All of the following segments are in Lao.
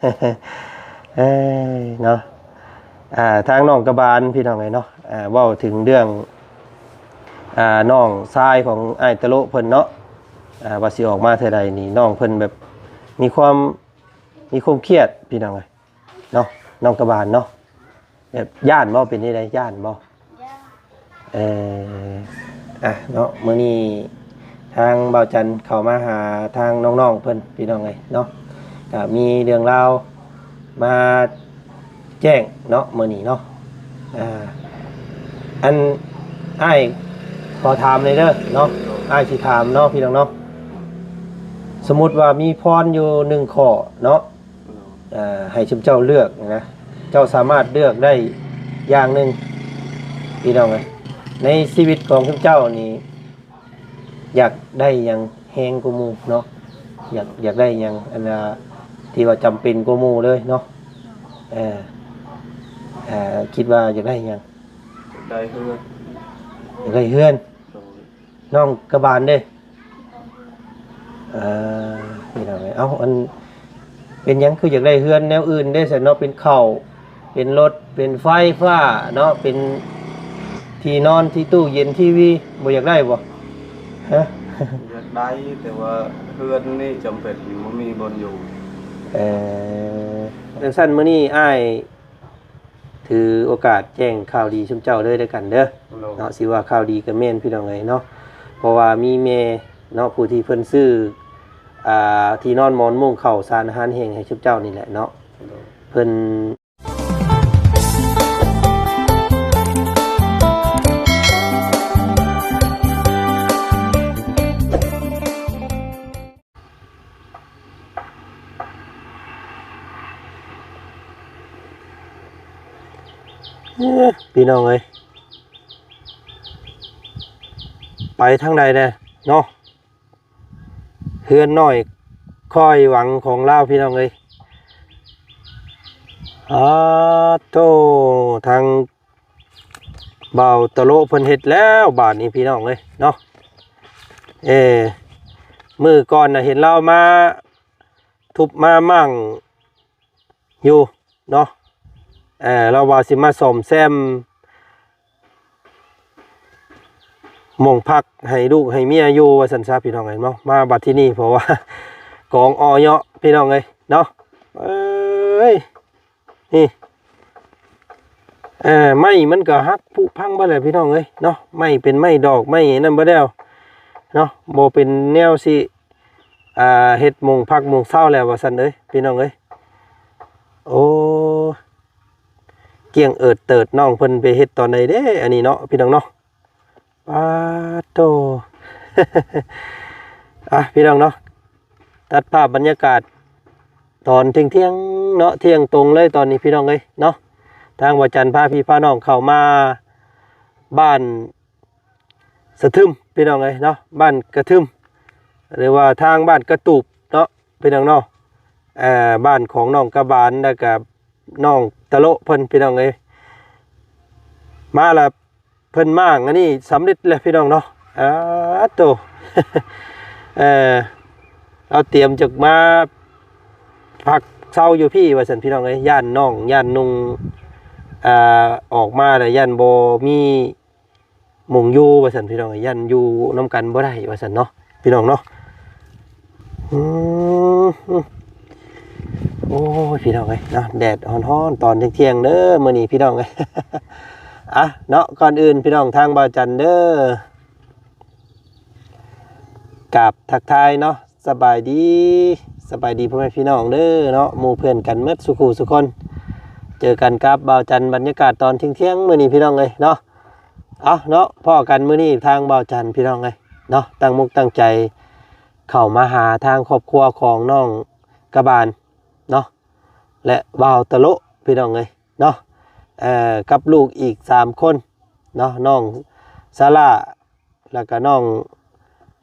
ເອີຍເນາະ ອ່າ ທາງນ້ອງກະບານພີ່ນ້ອງເອີຍເນາະ ອ່າ ເວົ້າເຖິງເລື່ອງ ອ່າ ນ້ອງຊາຍຂອງອ້າຍຕະໂລະເພິ່ນເນາະ ອ່າ ວ່າຊິອອກມາເທື່ອໃດນີ້ ນ້ອງເພິ່ນແບບມີຄວາມ ມີຄວາມຄຽດພີ່ນ້ອງເອີຍເນາະ ນ້ອງກະບານເນາະ ແບບຢ້ານບໍ່? ເປັນຈັ່ງໃດ ຢ້ານບໍ່? ຢ້ານ. ເອີ ອ່ະເນາະ ມື້ນີ້ທາງບ່າວຈັນເຂົ້າມາຫາທາງນ້ອງໆເພິ່ນພີ່ນ້ອງເອີຍເນາະ ກະມີເລື່ອງລາວມາແຈ້ງເນາະ ມື້ນີ້ເນາະ ອ່າ ອັນ ອ້າຍຂໍຖາມໜ່ອຍເດີເນາະ ອ້າຍຊິຖາມເນາະ ພີ່ນ້ອງເນາະ ສົມມຸດວ່າມີພອນຢູ່ໜຶ່ງຂໍ້ເນາະ ອ່າ ໃຫ້ຊຸມເຈົ້າເລືອກນະ ເຈົ້າສາມາດເລືອກໄດ້ຢ່າງໜຶ່ງ ພີ່ນ້ອງເອີຍ ໃນຊີວິດຂອງຊຸມເຈົ້ານີ້ ຢາກໄດ້ຫຍັງແຮງກວ່າໝູ່ເນາະ? ຢາກ ຢາກໄດ້ຫຍັງ ອັນວ່າ ທີ່ວ່າຈຳເປັນກວ່າໝູ່ເລີຍເນາະ? ເອີ ເອີ ຄິດວ່າຢາກໄດ້ຫຍັງ? ຢາກໄດ້ເຮືອນ. ຢາກໄດ້ເຮືອນ. ໂດຍ. ນ້ອງກະບານເດ້? ເອີ ພີ່ນ້ອງເອີຍ ເອົ້າ ອັນ ເປັນຫຍັງຄືຢາກໄດ້ເຮືອນແນວອື່ນເດ້ຊັ້ນເນາະ? ເປັນເຂົ້າ ເປັນລົດ ເປັນໄຟຟ້າເນາະ ເປັນທີ່ນອນ ທີ່ຕູ້ເຢັນ ທີວີ ບໍ່ຢາກໄດ້ບໍ່? ຮະ? ຢາກໄດ້ ແຕ່ວ່າເຮືອນນີ້ຈຳເປັນ ບໍ່ມີບ່ອນຢູ່. ເອີ ຈັ່ງຊັ້ນ ມື້ນີ້ອ້າຍ ຖືໂອກາດແຈ້ງຂ່າວດີຊຸມເຈົ້າເລີຍແລ້ວກັນເດີ ໂດຍ ເນາະ ຊິວ່າຂ່າວດີກໍແມ່ນ ພີ່ນ້ອງເອີຍເນາະ ເພາະວ່າມີແມ່ເນາະ ຜູ້ທີ່ເພິ່ນຊື້ ອ່າ ທີ່ນອນໝອນມຸ້ງເຂົ້າສານອາຫານແຫ້ງໃຫ້ຊຸມເຈົ້ານີ້ແຫຼະເນາະ ໂດຍ ເພິ່ນ ເອີ ພີ່ນ້ອງເອີຍ ໄປທາງໃດແດ່ເນາະ ເຮືອນນ້ອຍຄອຍຫວັງຂອງລາວ ພີ່ນ້ອງເອີຍ ອາໂທ້ ທາງ ບ່າວຕະໂລະເພິ່ນເຮັດແລ້ວບາດນີ້ ພີ່ນ້ອງເອີຍເນາະ ເອີ ມື້ກ່ອນນະເຫັນລາວມາທຸບມາໝັ້ງຢູ່ເນາະ ເອີ ລາວວ່າຊິມາສ້ອມແຊມໝ່ອງພັກໃຫ້ລູກໃຫ້ເມຍຢູ່ວ່າຊັ້ນຊະ ພີ່ນ້ອງເອີຍເນາະ ມາບັດທີນີ້ ເພາະວ່າກອງອໍເຍາະ ພີ່ນ້ອງເອີຍເນາະ ເອີຍ ນີ້ ເອີ ໄມ້ມັນກໍຫັກຜຸພັງເບິດແລ້ວ ພີ່ນ້ອງເອີຍເນາະ ໄມ້ເປັນໄມ້ດອກໄມ້ນັ້ນເບິດແລ້ວເນາະ ບໍ່ເປັນແນວຊິ ອ່າ ເຮັດໂມງພັກໂມງເຊົາແລ້ວວ່າຊັ້ນເອີຍ ພີ່ນ້ອງເອີຍ ໂອ້ ກ້ຽງເອີດເຕີດ ນ້ອງເພິ່ນໄປເຮັດຕອນໃດເດ້ ອັນນີ້ເນາະ ພີ່ນ້ອງເນາະ. ປາດໂທ້ ອ່ະ ພີ່ນ້ອງເນາະ ຕັດພາບບັນຍາກາດຕອນທ່ຽງໆເນາະ ທ່ຽງຕົງເລີຍຕອນນີ້ ພີ່ນ້ອງເອີຍເນາະ ທາງບ່າວຈັນພາພີ່ພານ້ອງເຂົ້າມາບ້ານສະທຶມ ພີ່ນ້ອງເອີຍເນາະ ບ້ານກະທຶມ ຫຼືວ່າທາງບ້ານກະຕູບເນາະ ພີ່ນ້ອງເນາະ ເອີ ບ້ານຂອງນ້ອງກະບານ ແລ້ວກະນ້ອງຕະໂລະເພິ່ນ ພີ່ນ້ອງເອີຍ ມາລະ ເພິ່ນມ້າງອັນນີ້ສຳເລັດແລ້ວ ພີ່ນ້ອງເນາະ ອາໂຕ ເອີ ເອົາຕຽມຈະມາພັກເຊົາຢູ່ພີ້ວ່າຊັ້ນ ພີ່ນ້ອງເອີຍ ຢ້ານນ້ອງ ຢ້ານນຸ່ງ ອ່າ ອອກມາແລ້ວຢ້ານບໍ່ມີໝ່ອງຢູ່ວ່າຊັ້ນ ພີ່ນ້ອງເອີຍ ຢ້ານຢູ່ນຳກັນບໍ່ໄດ້ວ່າຊັ້ນເນາະ ພີ່ນ້ອງເນາະ ອືມ ໂອ້ຍ ພີ່ນ້ອງເອີຍເນາະ ແດດຮ້ອນໆຕອນທ່ຽງໆເດີມື້ນີ້ ພີ່ນ້ອງເອີຍ ອ່ະເນາະ ກ່ອນອື່ນ ພີ່ນ້ອງ ທາງບ່າວຈັນເດີ ກາບທັກທາຍເນາະ ສະບາຍດີ ສະບາຍດີພໍ່ແມ່ພີ່ນ້ອງເດີເນາະ ໝູ່ເພື່ອນກັນໝົດສູ່ຄູ່ສູ່ຄົນ ເຈີກັນກັບບ່າວຈັນ ບັນຍາກາດຕອນທ່ຽງໆມື້ນີ້ ພີ່ນ້ອງເອີຍເນາະ ເອົາເນາະ ພໍ້ກັນມື້ນີ້ທາງບ່າວຈັນ ພີ່ນ້ອງເອີຍເນາະ ຕັ້ງມຸກຕັ້ງໃຈເຂົ້າມາຫາທາງຄອບຄົວຂອງນ້ອງກະບານເນາະ ແລະ ບ່າວຕະໂລະ ພີ່ນ້ອງເອີຍເນາະ ເອີ ກັບລູກອີກສາມຄົນເນາະ ນ້ອງສາລາ ແລ້ວກະນ້ອງ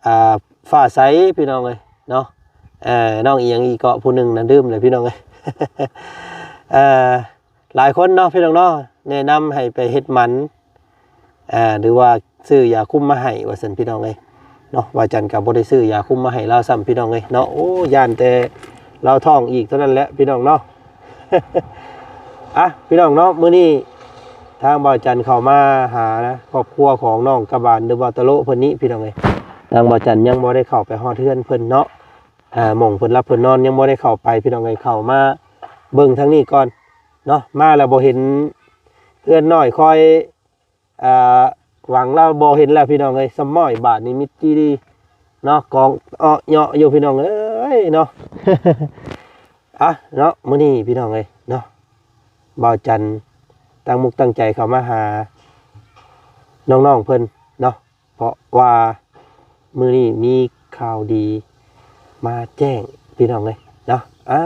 ອ່າ ຟ້າໃສ ພີ່ນ້ອງເອີຍເນາະ ເອີ ນ້ອງອີ່ຫຍັງອີກເກາະ ຜູ້ໜຶ່ງນະ ລືມແລ້ວ ພີ່ນ້ອງເອີຍ ເອີ ຫຼາຍຄົນເນາະ ພີ່ນ້ອງເນາະ ແນະນຳໃຫ້ໄປເຮັດໝັນ ອ່າ ຫຼືວ່າຊື້ຢາຄຸມມາໃຫ້ວ່າຊັ້ນ ພີ່ນ້ອງເອີຍເນາະ ບ່າວຈັນກໍບໍ່ໄດ້ຊື້ຢາຄຸມມາໃຫ້ລາວຊ້ຳ ພີ່ນ້ອງເອີຍເນາະ ໂອ້ ຢ້ານແຕ່ ລາວທ້ອງອີກເທົ່ານັ້ນແຫຼະພີ່ນ້ອງເນາະ. ອ່ະ ພີ່ນ້ອງເນາະ ມື້ນີ້ທາງບ່າວຈັນເຂົ້າມາຫານະ ຄອບຄົວຂອງນ້ອງກະບານ ຫຼືວ່າຕະໂລະເພິ່ນນີ້ພີ່ນ້ອງເອີຍ. ທາງບ່າວຈັນຍັງບໍ່ໄດ້ເຂົ້າໄປຮອດເຮືອນເພິ່ນເນາະ ອ່າ ໝ່ອງເພິ່ນຫຼັບເພິ່ນນອນ ຍັງບໍ່ໄດ້ເຂົ້າໄປພີ່ນ້ອງເອີຍ. ເຂົ້າມາເບິ່ງທາງນີ້ກ່ອນເນາະ ມາແລ້ວບໍ່ເຫັນເຮືອນນ້ອຍ ຄອຍ ອ່າ ຫວັງລາວບໍ່ເຫັນແລ້ວພີ່ນ້ອງເອີຍ. ສະໝ້ອຍບາດນີ້ມິດຈີ່ດີເນາະ ກອງເອາະເຍາະຢູ່ພີ່ນ້ອງເອີຍເນາະ. ອ່ະເນາະ ມື້ນີ້ພີ່ນ້ອງເອີຍເນາະ ບ່າວຈັນຕັ້ງມຸກຕັ້ງໃຈເຂົ້າມາຫານ້ອງໆເພິ່ນເນາະ ເພາະວ່າມື້ນີ້ມີຂ່າວດີມາແຈ້ງພີ່ນ້ອງເອີຍເນາະ. ອ່າ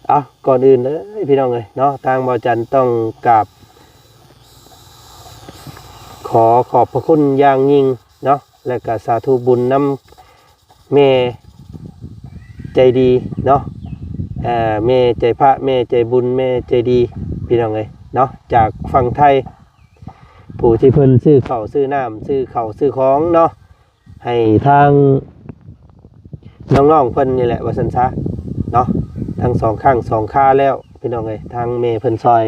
ເອົາ ກ່ອນອື່ນເລີຍພີ່ນ້ອງເອີຍເນາະ ທາງບ່າວຈັນຕ້ອງກາບ ຂໍຂອບພະຄຸນຢ່າງຍິ່ງເນາະ ແລະກະສາທຸບຸນນຳແມ່ໃຈດີເນາະ ເອີ ແມ່ໃຈພະ ແມ່ໃຈບຸນ ແມ່ໃຈດີພີ່ນ້ອງເອີຍເນາະ ຈາກຝັ່ງໄທ ຜູ້ທີ່ເພິ່ນຊື້ເຂົ້າຊື້ນ້ຳ ຊື້ເຂົ້າຊື້ຂອງເນາະ ໃຫ້ທາງນ້ອງໆເພິ່ນນີ້ແຫຼະວ່າຊັ້ນຊະເນາະ ທັງສອງຄັ້ງສອງຄາແລ້ວພີ່ນ້ອງເອີຍ. ທາງແມ່ເພິ່ນຊ່ອຍ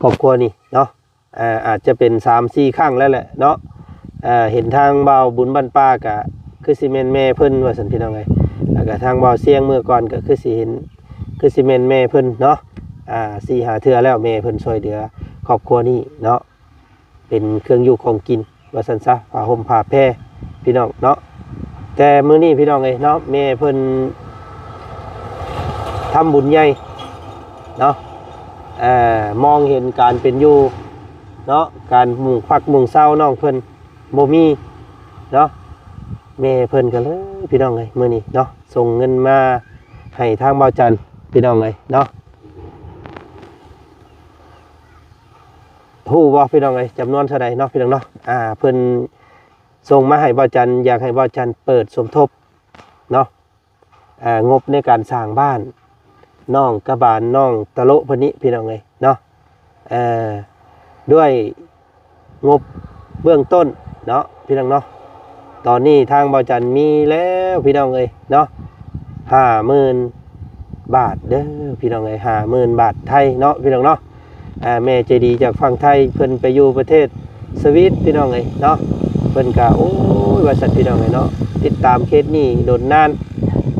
ຄອບຄົວນີ້ເນາະ ອ່າ ອາດຈະເປັນສາມສີ່ຄັ້ງແລ້ວແຫຼະເນາະ. ເຫັນທາງບ່າວບຸນບ້ານປ່າກະຄືຊິແມ່ນແມ່ເພິ່ນວ່າຊັ້ນພີ່ນ້ອງເອີຍ ແລ້ວກະທາງບ່າວຊຽງເມື່ອກ່ອນກະຄືຊິເຫັນ ຄືຊິແມ່ນແມ່ເພິ່ນເນາະ. ອ່າ ສີ່ຫ້າເທື່ອແລ້ວແມ່ເພິ່ນຊ່ວຍເຫຼືອຄອບຄົວນີ້ເນາະ ເປັນເຄື່ອງຢູ່ຂອງກິນວ່າຊັ້ນຊະ ຜ້າຫົ່ມຜ້າແພພີ່ນ້ອງເນາະ. ແຕ່ມື້ນີ້ພີ່ນ້ອງເອີຍເນາະ ແມ່ເພິ່ນທຳບຸນໃຫຍ່ເນາະ ເອີ ມອງເຫັນການເປັນຢູ່ເນາະ ການມຸງພັກມຸງເຊົານ້ອງເພິ່ນບໍ່ມີເນາະ. ແມ່ເພິ່ນກະເລີຍພີ່ນ້ອງເອີຍ ມື້ນີ້ເນາະ ສົ່ງເງິນມາໃຫ້ທາງບ່າວຈັນພີ່ນ້ອງເອີຍເນາະ. ຮູ້ບໍ່ພີ່ນ້ອງເອີຍ ຈຳນວນເທົ່າໃດເນາະພີ່ນ້ອງເນາະ. ອ່າ ເພິ່ນສົ່ງມາໃຫ້ບ່າວຈັນ ຢາກໃຫ້ບ່າວຈັນເປີດສົມທົບເນາະ ອ່າ ງົບໃນການສ້າງບ້ານນ້ອງກະບານ ນ້ອງຕະໂລະເພິ່ນນີ້ພີ່ນ້ອງເອີຍເນາະ ເອີ ດ້ວຍງົບເບື້ອງຕົ້ນເນາະພີ່ນ້ອງເນາະ. ຕອນນີ້ທາງບ່າວຈັນມີແລ້ວພີ່ນ້ອງເອີຍເນາະ ຫ້າໝື່ນບາດເດີພີ່ນ້ອງເອີຍ ຫ້າໝື່ນບາດໄທເນາະພີ່ນ້ອງເນາະ. ອ່າ ແມ່ໃຈດີຈາກຝັ່ງໄທ ເພິ່ນໄປຢູ່ປະເທດສະວິດພີ່ນ້ອງເອີຍເນາະ. ເພິ່ນກະ ໂອ້ຍ ວ່າຊັ້ນພີ່ນ້ອງເອີຍເນາະ ຕິດຕາມເຄສນີ້ດົນນານ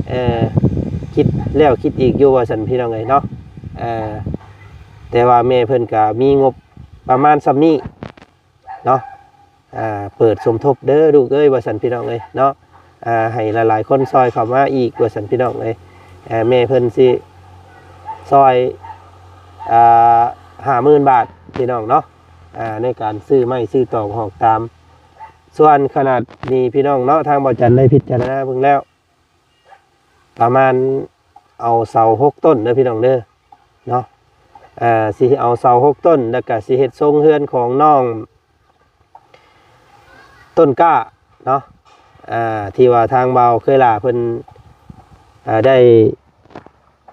ເອີ ຄິດແລ້ວຄິດອີກຢູ່ວ່າຊັ້ນພີ່ນ້ອງເອີຍເນາະ. ເອີ ແຕ່ວ່າແມ່ເພິ່ນກະມີງົບປະມານສ່ຳນີ້ເນາະ ອ່າ ເປີດສົມທົບເດີລູກເອີຍ ວ່າຊັ້ນພີ່ນ້ອງເອີຍເນາະ. ອ່າ ໃຫ້ຫຼາຍໆຄົນຊ່ອຍເຂົ້າມາອີກ ວ່າຊັ້ນພີ່ນ້ອງເອີຍ. ເອີ ແມ່ເພິ່ນຊິຊ່ອຍ ອ່າ ຫ້າໝື່ນບາດພີ່ນ້ອງເນາະ ອ່າ ໃນການຊື້ໄມ້ຊື້ຕອກຫອກຕາມ. ສ່ວນຂະໜາດນີ້ພີ່ນ້ອງເນາະ ທາງບ່າວຈັນໄດ້ພິຈາລະນາເບິ່ງແລ້ວ ປະມານເອົາເສົາຫົກຕົ້ນເດີພີ່ນ້ອງເດີເນາະ. ເອີ ຊິເອົາເສົາຫົກຕົ້ນ ແລ້ວກະຊິເຮັດຊົງເຮືອນຂອງນ້ອງຕົ້ນກ້າເນາະ ອ່າ ທີ່ວ່າທາງບ່າວເຄີຍຫຼ້າເພິ່ນ ອ່າ ໄດ້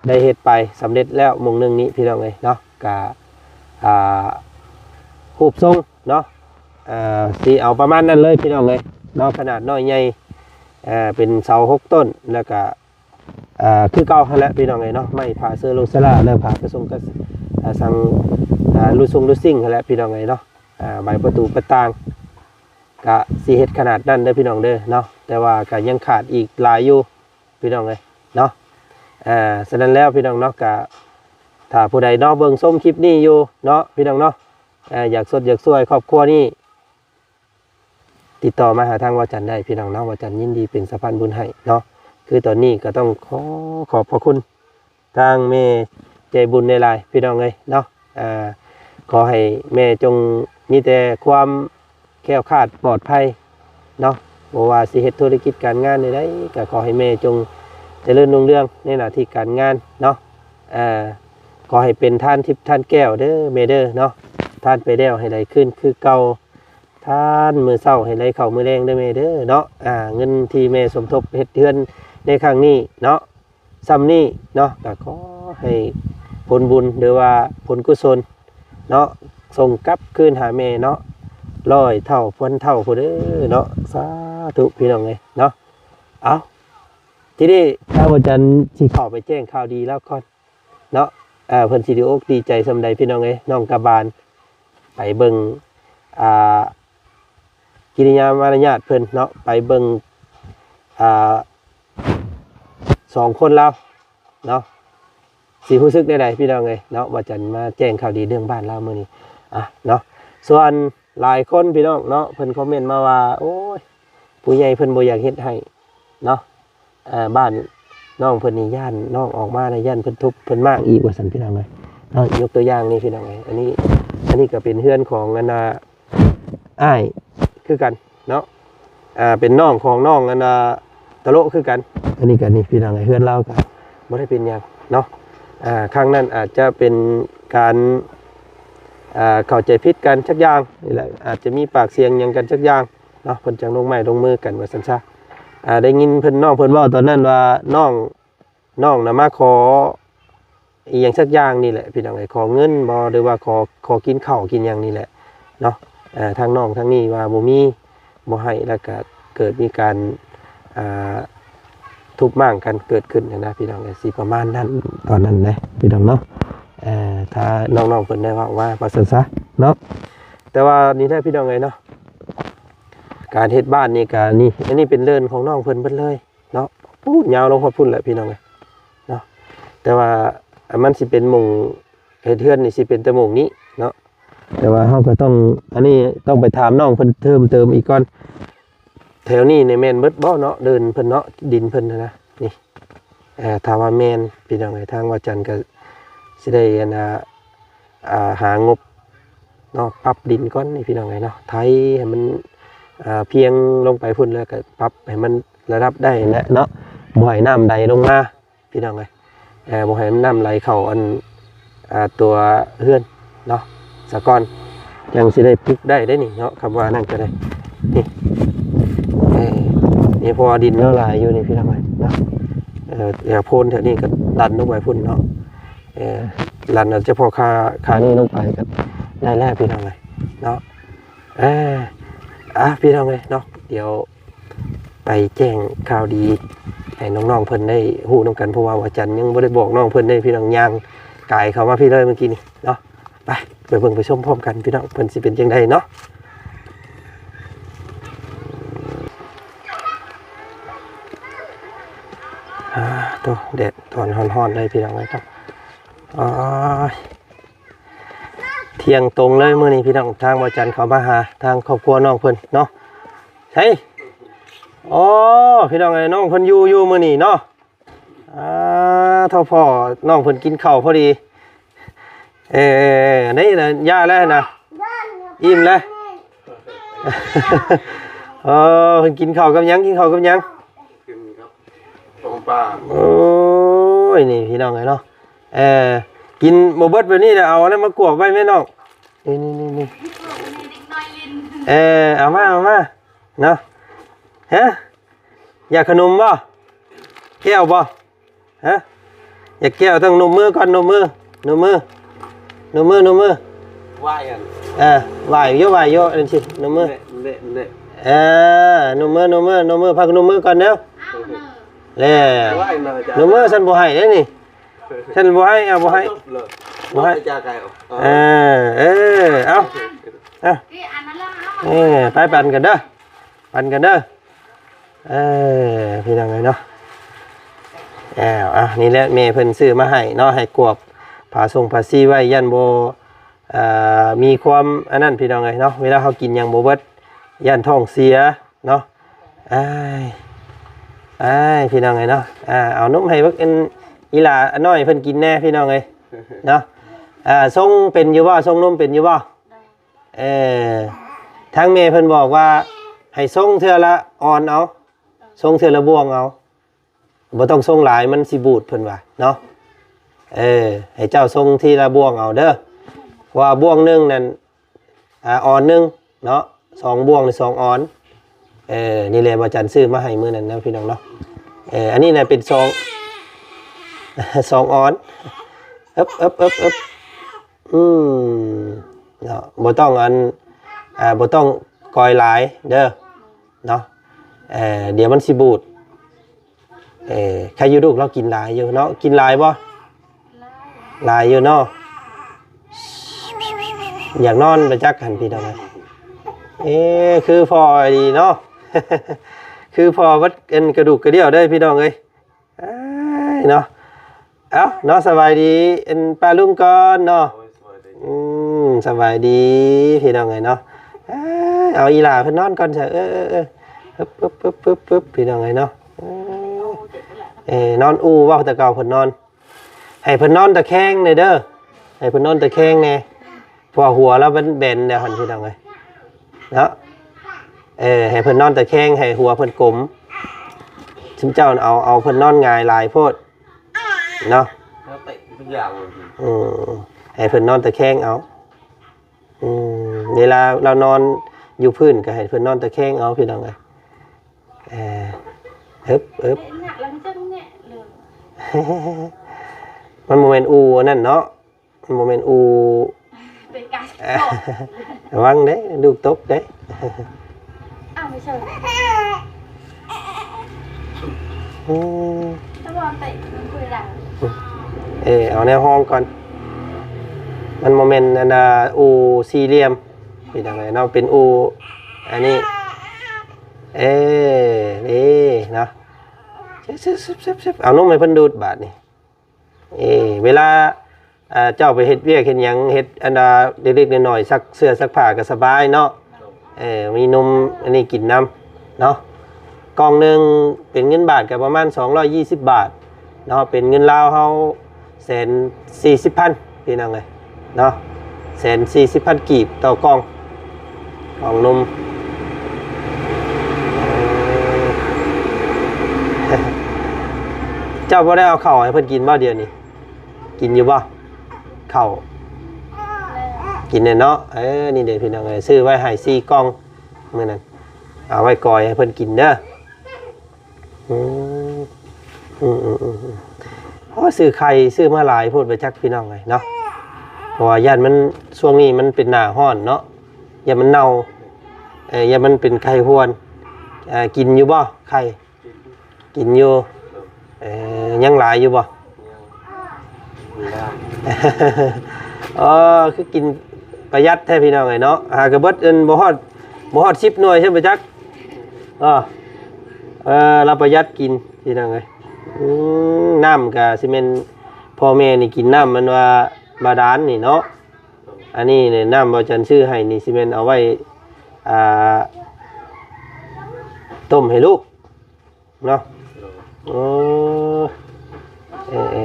ໄດ້ເຮັດໄປສຳເລັດແລ້ວໝ່ອງໜຶ່ງນີ້ພີ່ນ້ອງເອີຍເນາະ. ກະ ອ່າ ຮູບຊົງເນາະ ອ່າ ຊິເອົາປະມານນັ້ນເລີຍພີ່ນ້ອງເອີຍເນາະ ຂະໜາດນ້ອຍໃຫຍ່ ເປັນເສົາຫົກຕົ້ນ ແລ້ວກະ ອ່າ ຄືເກົ່າຫັ້ນແຫຼະພີ່ນ້ອງເອີຍເນາະ. ໄມ້ຜ້າເຊີໂລເຊລາ ແລະຜ້າກະສົງກະ ອ່າ ສັງ ອ່າ ລູຊຸງລູຊິງຫັ້ນແຫຼະພີ່ນ້ອງເອີຍເນາະ. ອ່າ ໃບປະຕູປະຕ່າງ ກະຊິເຮັດຂະໜາດນັ້ນເດີພີ່ນ້ອງເດີເນາະ ແຕ່ວ່າກະຍັງຂາດອີກຫຼາຍຢູ່ພີ່ນ້ອງເອີຍເນາະ. ອ່າ ສະນັ້ນແລ້ວພີ່ນ້ອງເນາະ ກະຖ້າຜູ້ໃດເນາະເບິ່ງຊົມຄລິບນີ້ຢູ່ເນາະ ພີ່ນ້ອງເນາະ ເອີ ຢາກຊົດຢາກຊ່ວຍຄອບຄົວນີ້ ຕິດຕໍ່ມາຫາທາງວາຈັນໄດ້ພີ່ນ້ອງເນາະ ວາຈັນຍິນດີເປັນສະພານບຸນໃຫ້ເນາະ. ຄືຕອນນີ້ກະຕ້ອງຂໍຂອບພະຄຸນ ທາງແມ່ໃຈບຸນຫຼາຍໆ ພີ່ນ້ອງເອີຍເນາະ. ອ່າ ຂໍໃຫ້ແມ່ຈົ່ງມີແຕ່ຄວາມແຄ້ວຄາດປອດໄພເນາະ ບໍ່ວ່າຊິເຮັດທຸລະກິດການງານໃດໆ ກໍຂໍໃຫ້ແມ່ຈົ່ງຈະເລີນຮຸ່ງເຮືອງໃນໜ້າທີ່ການງານເນາະ. ອ່າ ຂໍໃຫ້ເປັນທານທິບທານແກ້ວເດີແມ່ເດີເນາະ ທານໄປແລ້ວໃຫ້ໄດ້ຄືນຄືເກົ່າ ທານມື້ເຊົ້າໃຫ້ໄດ້ເຂົ້າມື້ແລງເດີແມ່ເດີເນາະ. ອ່າ ເງິນທີ່ແມ່ສົມທົບເຮັດເຮືອນໃນຄັ້ງນີ້ເນາະ ສ່ຳນີ້ເນາະ ກໍຂໍໃຫ້ຜົນບຸນ ຫຼືວ່າຜົນກຸສົນເນາະ ສົ່ງກັບຄືນຫາແມ່ເນາະ ຮ້ອຍເທົ່າພັນເທົ່າພຸ້ນເດີເນາະ. ສາທຸພີ່ນ້ອງເອີຍເນາະ. ເອົາ ທີນີ້ ທາງອາຈານຊິເຂົ້າໄປແຈ້ງຂ່າວດີລາວກ່ອນເນາະ. ເອີ ເພິ່ນຊິດີອົກດີໃຈສ່ຳໃດພີ່ນ້ອງເອີຍ. ນ້ອງກະບານໄປເບິ່ງ ອ່າ ກິລິຍາມາລະຍາດເພິ່ນເນາະ ໄປເບິ່ງ ອ່າ ສອງຄົນລາວເນາະ ຊິຮູ້ສຶກແນວໃດພີ່ນ້ອງເອີຍເນາະ ວ່າຈະມາແຈ້ງຂ່າວດີເລື່ອງບ້ານລາວມື້ນີ້ ອ່ະເນາະ. ສ່ວນຫຼາຍຄົນພີ່ນ້ອງເນາະ ເພິ່ນຄອມເມັນມາວ່າ ໂອ້ຍ ຜູ້ໃຫຍ່ເພິ່ນບໍ່ຢາກເຮັດໃຫ້ເນາະ ອ່າ ບ້ານນ້ອງເພິ່ນນີ້ ຢ້ານນ້ອງອອກມາແລ້ວ ຢ້ານເພິ່ນທຸບເພິ່ນມ້າງອີກວ່າຊັ້ນພີ່ນ້ອງເອີຍເນາະ. ຍົກຕົວຢ່າງນີ້ພີ່ນ້ອງເອີຍ ອັນນີ້ ອັນນີ້ກໍເປັນເຮືອນຂອງອັນນ່າ ອ້າຍຄືກັນເນາະ ອ່າ ເປັນນ້ອງຂອງນ້ອງອັນນ່າຕະໂລະຄືກັນ. ອັນນີ້ກໍນີ້ພີ່ນ້ອງເອີຍ ເຮືອນລາວກໍບໍ່ໄດ້ເປັນຫຍັງເນາະ. ອ່າ ຄັ້ງນັ້ນອາດຈະເປັນການ ອ່າ ເຂົ້າໃຈຜິດກັນຈັກຢ່າງນີ້ແຫຼະ ອາດຈະມີປາກສຽງຫຍັງກັນຈັກຢ່າງເນາະ ເພິ່ນຈັ່ງລົງໄມ້ລົງມືກັນວ່າຊັ້ນຊະ. ອ່າ ໄດ້ຍິນເພິ່ນ ນ້ອງເພິ່ນເວົ້າຕອນນັ້ນວ່າ ນ້ອງ ນ້ອງນະມາຂໍອີ່ຫຍັງສັກຢ່າງນີ້ແຫຼະພີ່ນ້ອງເອີຍ ຂໍເງິນບໍ ຫຼືວ່າຂໍ ຂໍກິນເຂົ້າກິນຫຍັງນີ້ແຫຼະເນາະ. ເອີ ທາງນ້ອງທາງນີ້ວ່າບໍ່ມີ ບໍ່ໃຫ້ ແລ້ວກະເກີດມີການ ອ່າ ທຸບມ້າງກັນເກີດຂຶ້ນຫັ້ນນະພີ່ນ້ອງເອີຍ ຊິປະມານນັ້ນຕອນນັ້ນເດ້ພີ່ນ້ອງເນາະ. ເອີ ຖ້ານ້ອງໆເພິ່ນໄດ້ເວົ້າວ່າ ວ່າຊັ້ນຊະເນາະ. ແຕ່ວ່ານີ້ແຫຼະພີ່ນ້ອງເອີຍເນາະ ການເຮັດບ້ານນີ້ກະນີ້ ອັນນີ້ເປັນເດີ່ນຂອງນ້ອງເພິ່ນເບິດເລີຍ ເນາະ ປູ້ນຍາວລົງຮອດພຸ້ນແຫຼະພີ່ນ້ອງເອີຍເນາະ. ແຕ່ວ່າ ອາ ມັນຊິເປັນໝ່ອງເຮັດເຮືອນນີ້ ຊິເປັນແຕ່ໝ່ອງນີ້ເນາະ. ແຕ່ວ່າເຮົາກໍຕ້ອງ ອັນນີ້ຕ້ອງໄປຖາມນ້ອງເພິ່ນເພີ່ມເຕີມອີກກ່ອນ. ແຖວນີ້ນີ້ແມ່ນເບິດບໍ່ເນາະ ເດີ່ນເພິ່ນເນາະ ດິນເພິ່ນຫັ້ນນະ ນີ້ ເອີ ຖ້າວ່າແມ່ນພີ່ນ້ອງເອີຍ ທາງວາຈັນກໍຊິໄດ້ ອັນ ອ່າ ອ່າ ຫາງົບ ເນາະ ປັບດິນກ່ອນນີ້ພີ່ນ້ອງເອີຍເນາະ ໄຖໃຫ້ມັນ ອ່າ ພຽງລົງໄປພຸ້ນ ແລ້ວກໍປັບໃຫ້ມັນລະດັບໄດ້ແຫຼະເນາະ ບໍ່ໃຫ້ນ້ຳໄຫຼລົງມາພີ່ນ້ອງເອີຍ. ເອີ ບໍ່ໃຫ້ນ້ຳໄຫຼເຂົ້າອັນ ອ່າ ຕົວເຮືອນເນາະ ສາກ່ອນ ຈັ່ງຊິໄດ້ປຸກໄດ້ເດ້ນີ້ເນາະ ຄຳວ່ານັ້ນກໍໄດ້ ນີ້ ເອີ ນີ້ ເພາະວ່າດິນລາວຫຼາຍຢູ່ນີ້ພີ່ນ້ອງເອີຍເນາະ. ເອີ ແຖວໂພນແຖວນີ້ກໍດັນລົງໄປພຸ້ນເນາະ ເອີ ດັນເອົາສະເພາະຄາ ຄານີ້ລົງໄປກໍໄດ້ແລ້ວພີ່ນ້ອງເອີຍເນາະ. ເອີ ອ່ະ ພີ່ນ້ອງເອີຍເນາະ ດຽວໄປແຈ້ງຂ່າວດີໃຫ້ນ້ອງໆເພິ່ນໄດ້ຮູ້ນຳກັນ ເພາະວ່າວາຈັນຍັງບໍ່ໄດ້ບອກນ້ອງເພິ່ນເດ້ພີ່ນ້ອງ ຍ່າງກາຍເຂົ້າມາພີ້ເລີຍເມື່ອກີ້ນີ້ເນາະ. ໄປ ໄປເບິ່ງໄປຊົມພ້ອມກັນພີ່ນ້ອງ ເພິ່ນຊິເປັນຈັ່ງໃດເນາະ. ອ່າ ໂຕ ແດດຮ້ອນໆເລີຍພີ່ນ້ອງເອີຍເນາະ. ໂອ້ຍ ທ່ຽງຕົງເລີຍມື້ນີ້ພີ່ນ້ອງ ທາງບໍ່ຈັນເຂົ້າມາຫາທາງຄອບຄົວນ້ອງເພິ່ນເນາະ. ໃສ ອໍ ພີ່ນ້ອງເອີຍ ນ້ອງເພິ່ນຢູ່ ຢູ່ມື້ນີ້ເນາະ. ອ່າ ເທົ່າພໍ່ນ້ອງເພິ່ນກິນເຂົ້າພໍດີ. ເອີ ນີ້ນະ ຢາແລ້ວນະ ອີ່ມແລ້ວ. ເອີ ເພິ່ນກິນເຂົ້າກັບຫຍັງ? ກິນເຂົ້າກັບຫຍັງ? ກິນກັບຕົ້ມປາ. ໂອ້ຍ ນີ້ພີ່ນ້ອງເອີຍເນາະ ເອີ ກິນບໍ່ເບິດແບບນີ້ນະ ເອົາອັນນັ້ນມາກວບໄວ້ແມ່ນ້ອງ. ນີ້ໆໆ ເອີ ເອົາມາ ເອົາມາເນາະ. ຮະ ຢາກຂະໜົມບໍ່? ແກ້ວບໍ່? ຮະ ຢາກແກ້ວຕ້ອງນົບມືກ່ອນ ນົບມື ນົບມື ນົບມື ນົບມື. ໄຫວ້ກັນ ເອີ ໄຫວ້ຢູ່ ໄຫວ້ຢູ່ ອັນຊີ້ ນົບມື. ເອີ ນົບມື ນົບມື ນົບມື ພັກນົບມືກ່ອນເດີ. ແລ້ວ ໄຫວ້ນະ ອາຈານ ນົບມື ຊັ້ນບໍ່ໃຫ້ເດ້ນີ້. ຊັ້ນບໍ່ໃຫ້ ເອົາ ບໍ່ໃຫ້ ບໍ່ໃຫ້. ເອີ ເອີ ເອົາ ເອົາ ເອີ ໄປ ປັ່ນກັນເດີ ປັ່ນກັນເດີ. ເອີ ພີ່ນ້ອງເອີຍເນາະ ແລ້ວ ອ່ະ ນີ້ແຫຼະ ແມ່ເພິ່ນຊື້ມາໃຫ້ເນາະ ໃຫ້ກວບຜ້າຊົງຜ້າຊີໄວ້ ຢ້ານບໍ່ ເອີ ມີຄວາມອັນນັ້ນ ພີ່ນ້ອງເອີຍເນາະ ເວລາເຮົາກິນຫຍັງບໍ່ເບິດ ຢ້ານທ້ອງເສຍເນາະ. ອ້າຍ ອ້າຍ ພີ່ນ້ອງເອີຍເນາະ ອ່າ ເອົານົມໃຫ້ບັກອັນ ອີຫຼ້ານ້ອຍເພິ່ນກິນແດ່ ພີ່ນ້ອງເອີຍເນາະ. ອ່າ ຊົງເປັນຢູ່ບໍ່? ຊົງນົມເປັນຢູ່ບໍ່? ເອີ ທາງແມ່ເພິ່ນບອກວ່າໃຫ້ຊົງເທື່ອລະອອນເອົາ ຊົງເທື່ອລະບ່ວງເອົາ ບໍ່ຕ້ອງຊົງຫຼາຍ ມັນຊິບູດ ເພິ່ນວ່າເນາະ. ເອີ ໃຫ້ເຈົ້າຊົງທີລະບ່ວງເອົາເດີ ເພາະວ່າບ່ວງໜຶ່ງນັ້ນ ອ່າ ອອນໜຶ່ງເນາະ ສອງບ່ວງນີ້ ສອງອອນ. ເອີ ນີ້ແຫຼະ ບໍ່ຈັນຊື້ມາໃຫ້ມື້ນັ້ນນະ ພີ່ນ້ອງເນາະ. ເອີ ອັນນີ້ນະເປັນສອງ ສອງອອນ. ເອິບ ເອິບ ເອິບ ເອິບ ອືມ ເນາະ ບໍ່ຕ້ອງອັນ ອ່າ ບໍ່ຕ້ອງກອຍຫຼາຍເດີເນາະ. ເອີ ດຽວມັນຊິບູດ. ເອີ ໃຄຢູ່ລູກລາວກິນຫຼາຍຢູ່ເນາະ. ກິນຫຼາຍບໍ່? ຫຼາຍຢູ່ເນາະ. ຢາກນອນປະຈັກຫັ້ນ ພີ່ນ້ອງເອີຍ. ເອີ ຄືພໍ່ດີເນາະ. ຄືພໍ່ເບິດອັນກະດູກກະດຽວເດ້ ພີ່ນ້ອງເອີຍ. ເອີຍເນາະ. ເອົ້າເນາະ ສະບາຍດີອັນປ້າລຸງກ່ອນເນາະ. ໂດຍ ສະບາຍດີ. ອືມ ສະບາຍດີພີ່ນ້ອງເອີຍເນາະ. ເອີຍ ເອົາອີຫຼ້າເພິ່ນນອນກ່ອນຊະ. ເອີ ເອີ ເອີ ປຶບ ປຶບ ປຶບ ປຶບ ພີ່ນ້ອງເອີຍເນາະ. ເອີ ເອີ ນອນອູ່ເວົ້າ ແຕ່ເກົ່າເພິ່ນນອນ. ໃຫ້ເພິ່ນນອນຕະແຄງແດ່ເດີ ໃຫ້ເພິ່ນນອນຕະແຄງແດ່ ເພາະວ່າຫົວລາວມັນແບນແລ້ວຫັ້ນ ພີ່ນ້ອງເອີຍເນາະ. ເອີ ໃຫ້ເພິ່ນນອນຕະແຄງ ໃຫ້ຫົວເພິ່ນກົມ. ຊຸມເຈົ້າເອົາ ເອົາເພິ່ນນອນຫງາຍຫຼາຍໂພດເນາະ. ແລ້ວເຕະເປັນຢ່າງ ອືມ ໃຫ້ເພິ່ນນອນຕະແຄງເອົາ. ອືມ ເວລາລາວນອນຢູ່ພື້ນກໍໃຫ້ເພິ່ນນອນຕະແຄງເອົາ ພີ່ນ້ອງເອີຍ. ເອີ ເອີບ ເອີບ ມັນບໍ່ແມ່ນອູ່ອັນນັ້ນເນາະ. ມັນບໍ່ແມ່ນອູ່ ເອີ ລະວັງເດ້ ລູກຕົກເດ້. ອ້າວ ໄມ່ໃຊ່ ອືມ ເອີ ເອົາແນວຮອງກ່ອນ. ມັນບໍ່ແມ່ນອັນນ່າ ອູ່ສີ່ຫຼ່ຽມ ເປັນຈັ່ງໃດເນາະ. ເປັນອູ່ອັນນີ້ ເອີ ນີ້ເນາະ. ເອົານົມໃຫ້ເພິ່ນດູດບາດນີ້. ເອີ ເວລາ ເອີ ເຈົ້າໄປເຮັດວຽກເຮັດຫຍັງ ເຮັດອັນດາເລັກໆນ້ອຍໆ ຊັກເສື້ອຊັກຜ້າກໍສະບາຍເນາະ. ເອີ ມີນົມອັນນີ້ກິນນຳເນາະ. ກ່ອງໜຶ່ງເປັນເງິນບາດກໍປະມານສອງຮ້ອຍຊາວບາດເນາະ. ເປັນເງິນລາວເຮົາແສນສີ່ສິບພັນ ພີ່ນ້ອງເອີຍເນາະ. ແສນສີ່ສິບພັນກີບຕໍ່ກ່ອງ ຂອງນົມ. ເຈົ້າບໍ່ໄດ້ເອົາເຂົ້າໃຫ້ເພິ່ນກິນບໍ່ດຽວນີ້? ກິນຢູ່ບໍ່ເຂົ້າ? ກິນແນ່ເນາະ. ເອີ ນີ້ເດ້ພີ່ນ້ອງເອີຍ ຊື້ໄວ້ໃຫ້ສີ່ກ່ອງມື້ນັ້ນ ເອົາໄວ້ກ່ອຍໃຫ້ເພິ່ນກິນເດີ. ອືມ ອືມໆ ໂອ້ ຊື້ໄຂ່ຊື້ມາຫຼາຍໂພດປະຈັກ ພີ່ນ້ອງເອີຍເນາະ. ເພາະວ່າຢ້ານມັນ ຊ່ວງນີ້ມັນເປັນໜ້າຮ້ອນເນາະ ຢ້ານມັນເນົ່າ ເອີ ຢ້ານມັນເປັນໄຂ້ຮວນ. ເອີ ກິນຢູ່ບໍ່ໄຂ່? ກິນຢູ່. ເອີ ຍັງຫຼາຍຢູ່ບໍ່? ເອີ ຄືກິນປະຢັດແທ້ ພີ່ນ້ອງເອີຍເນາະ. ຫາກະເບິດອັນ ບໍ່ຮອດ ບໍ່ຮອດສິບໜ່ວຍຊັ້ນປະຈັກ. ເອີ ເອີ ລາວປະຢັດກິນ ພີ່ນ້ອງເອີຍ. ອືມ ນ້ຳກະຊິແມ່ນ ພໍ່ແມ່ນີ້ກິນນ້ຳມັນວ່າບາດານນີ້ເນາະ. ອັນນີ້ນີ້ ນ້ຳບ່າວຈັນຊື້ໃຫ້ນີ້ ຊິແມ່ນເອົາໄວ້ ອ່າ ຕົ້ມໃຫ້ລູກເນາະ. ໂອ້ ເອີ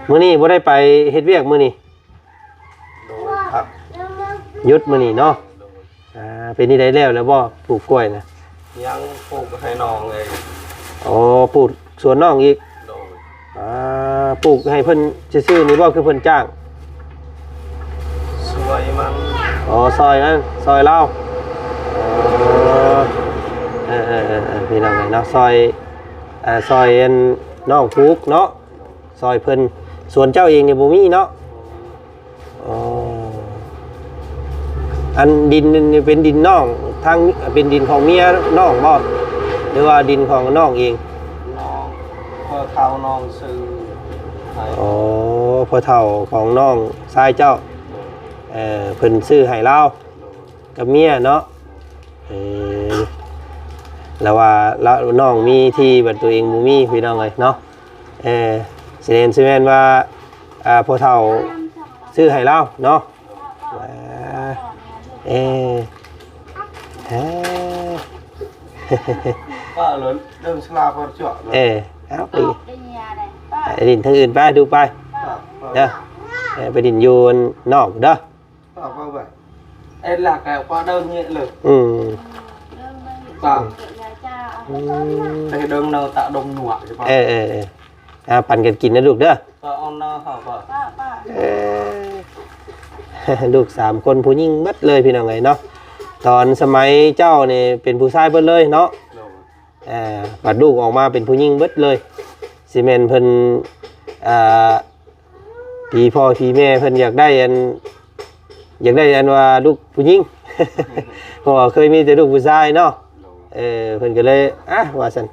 ໆ ມື້ນີ້ບໍ່ໄດ້ໄປເຮັດວຽກມື້ນີ້? ໂດຍ ພັກ ຢຸດມື້ນີ້ເນາະ. ໂດຍ ອ່າ ເປັນທີ່ໃດແລ້ວແລ້ວບໍ່ ປູກກ້ວຍນະ? ຍັງ ປູກໃຫ້ນ້ອງເອງ. ອໍ ປູກສວນນ້ອງອີກ. ໂດຍ ອ່າ ປູກໃຫ້ເພິ່ນຊື່ໆນີ້ບໍ່ ຄືເພິ່ນຈ້າງ? ຊ່ວຍມັນ. ອໍ ຊ່ອຍນັ້ນ ຊ່ອຍລາວ. ເອີ ເອີໆໆໆ ພີ່ນ້ອງເອີຍເນາະ ຊ່ອຍ ເອີ ຊ່ອຍອັນ ນ້ອງປູກເນາະ ຊ່ອຍເພິ່ນ. ສວນເຈົ້າເອງນີ້ບໍ່ມີເນາະ? ອໍ ອັນດິນນີ້ເປັນດິນນ້ອງ ທາງ ເປັນດິນຂອງເມຍນ້ອງບໍ່ ຫຼືວ່າດິນຂອງນ້ອງເອງ? ນ້ອງ ພໍ່ເຖົ້ານ້ອງຊື້ໃຫ້. ອໍ ພໍ່ເຖົ້າຂອງນ້ອງຊາຍເຈົ້າ ໂດຍ ເອີ ເພິ່ນຊື້ໃຫ້ລາວ ໂດຍ ກັບເມຍເນາະ. ເອີ ລະວ່າລະ ນ້ອງມີທີ່ ບັດຕົວເອງບໍ່ມີ ພີ່ນ້ອງເອີຍເນາະ. ເອີ ຊິແມ່ນ ຊິແມ່ນວ່າ ອ່າ ພໍ່ເຖົ້າຊື້ໃຫ້ລາວເນາະ. ເອີ ເອີ ເອີ ເອົາໄປຫຼິ້ນທາງອື່ນໄປ ດູໄປເດີ. ເອີ ໄປຫຼິ້ນຢູ່ນອກເດີ. ເອີ ເອົາໄປ ເອັດລະກະພໍເດີເງຍເລີຍ. ອືມ ຕາມ ອືມ ໄປເດີເນີຕະດົງໜວດ. ເອີໆໆ ອ່າ ປັນກັນກິນນະລູກເດີ. ເອີ ເອົາເນີເຮົາກໍ ເອີ ລູກສາມຄົນຜູ້ຍິງເບິດເລີຍ ພີ່ນ້ອງເອີຍເນາະ. ຕອນສະໄໝເຈົ້ານີ້ເປັນຜູ້ຊາຍເບິດເລີຍເນາະ. ໂດຍ ເອີ ບັດລູກອອກມາເປັນຜູ້ຍິງເບິດເລີຍ. ຊິແມ່ນເພິ່ນ ອ່າ ຜີພໍ່ຜີແມ່ເພິ່ນຢາກໄດ້ອັນ ຢາກໄດ້ອັນວ່າລູກຜູ້ຍິງ ເພາະວ່າເຄີຍມີແຕ່ລູກຜູ້ຊາຍເນາະ. ໂດຍ ເອີ ເພິ່ນກໍເລີຍ ອ່ະ ວ່າຊັ້ນ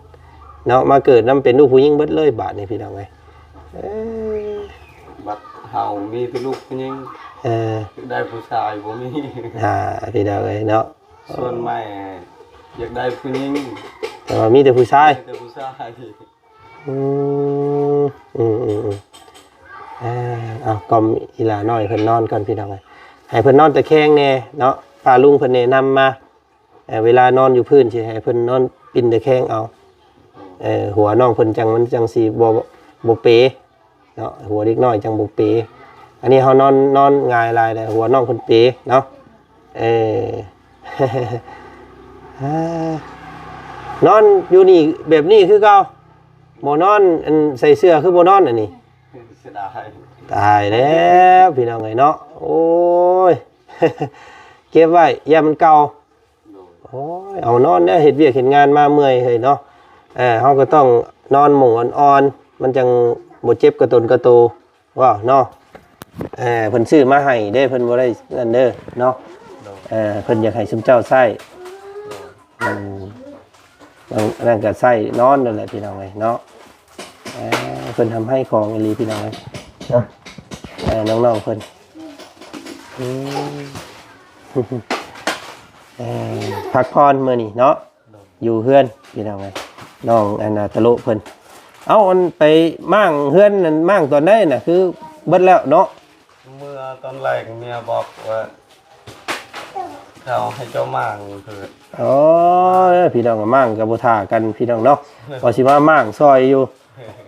ເນາະ ມາເກີດນຳເປັນລູກຜູ້ຍິງເບິດເລີຍບາດນີ້ພີ່ນ້ອງເອີຍ. ເອີ ບັດເຮົາມີແຕ່ລູກຜູ້ຍິງ ເອີ ຢາກໄດ້ຜູ້ຊາຍບໍ່ມີ ອ່າ ພີ່ນ້ອງເອີຍເນາະ. ສ່ວນແມ່ຢາກໄດ້ຜູ້ຍິງ ແຕ່ວ່າມີແຕ່ຜູ້ຊາຍ ມີແຕ່ຜູ້ຊາຍ. ອືມ ອືມໆໆ ເອີ ເອົາ ກ່ອມອີຫຼ້ານ້ອຍເພິ່ນນອນກ່ອນພີ່ນ້ອງເອີຍ ໃຫ້ເພິ່ນນອນຕະແຄງແດ່ເນາະ. ປ້າລຸງເພິ່ນແນະນຳມາ ເອີ ເວລານອນຢູ່ພື້ນຊິໃຫ້ເພິ່ນນອນປິ່ນຕະແຄງເອົາ ເອີ ຫົວນ້ອງເພິ່ນຈັ່ງ ມັນຈັ່ງຊິບໍ່ ບໍ່ເປເນາະ ຫົວເດັກນ້ອຍຈັ່ງບໍ່ເປ. ອັນນີ້ເຮົານອນ ນອນຫງາຍຫຼາຍແລ້ວ ຫົວນ້ອງເພິ່ນເປເນາະ. ເອີ ນອນຢູ່ນີ້ແບບນີ້ຄືເກົ່າ ບໍ່ນອນ ອັນໃສ່ເສື້ອຄືບໍ່ນອນອັນນີ້. ເສຍດາຍ ຕາຍແລ້ວພີ່ນ້ອງເອີຍເນາະ. ໂອ້ຍ ເກັບໄວ້ຢ້ານມັນເກົ່າ. ໂດຍ ໂອ້ຍ ເອົານອນແດ່ ເຮັດວຽກເຮັດງານມາເມື່ອຍເຮີ້ຍເນາະ. ເອີ ເຮົາກໍຕ້ອງນອນໝ່ອງອ່ອນໆ ມັນຈັ່ງບໍ່ເຈັບກະຕົນກະໂຕ ເວົ້າເນາະ. ເອີ ເພິ່ນຊື້ມາໃຫ້ເດ້ ເພິ່ນບໍ່ໄດ້ນັ້ນເດີເນາະ. ໂດຍ ເອີ ເພິ່ນຢາກໃຫ້ຊຸມເຈົ້າໃຊ້. ໂດຍ ອືມ ອັນນັ້ນກໍໃຊ້ນອນນັ້ນແຫຼະພີ່ນ້ອງເອີຍເນາະ. ເອີ ເພິ່ນທຳໃຫ້ຂອງອີ່ຫຼີພີ່ນ້ອງເອີຍເນາະ. ເອີ ນ້ອງໆເພິ່ນ ອືມ ເອີ ພັກຜ່ອນມື້ນີ້ເນາະ ຢູ່ເຮືອນພີ່ນ້ອງເອີຍ. ນ້ອງອັນນາຕະໂລະເພິ່ນ ເອົ້າ ອັນໄປມ້າງເຮືອນນັ້ນ ມ້າງຕອນໃດນະ ຄືເບິດແລ້ວເນາະ? ເມື່ອຕອນແລງເມຍບອກວ່າເຂົາໃຫ້ເຈົ້າມ້າງເພິ່ນ. ໂອ້ຍ ພີ່ນ້ອງ ມ້າງກໍບໍ່ຖ້າກັນພີ່ນ້ອງເນາະ ວ່າຊິມາມ້າງຊ່ອຍຢູ່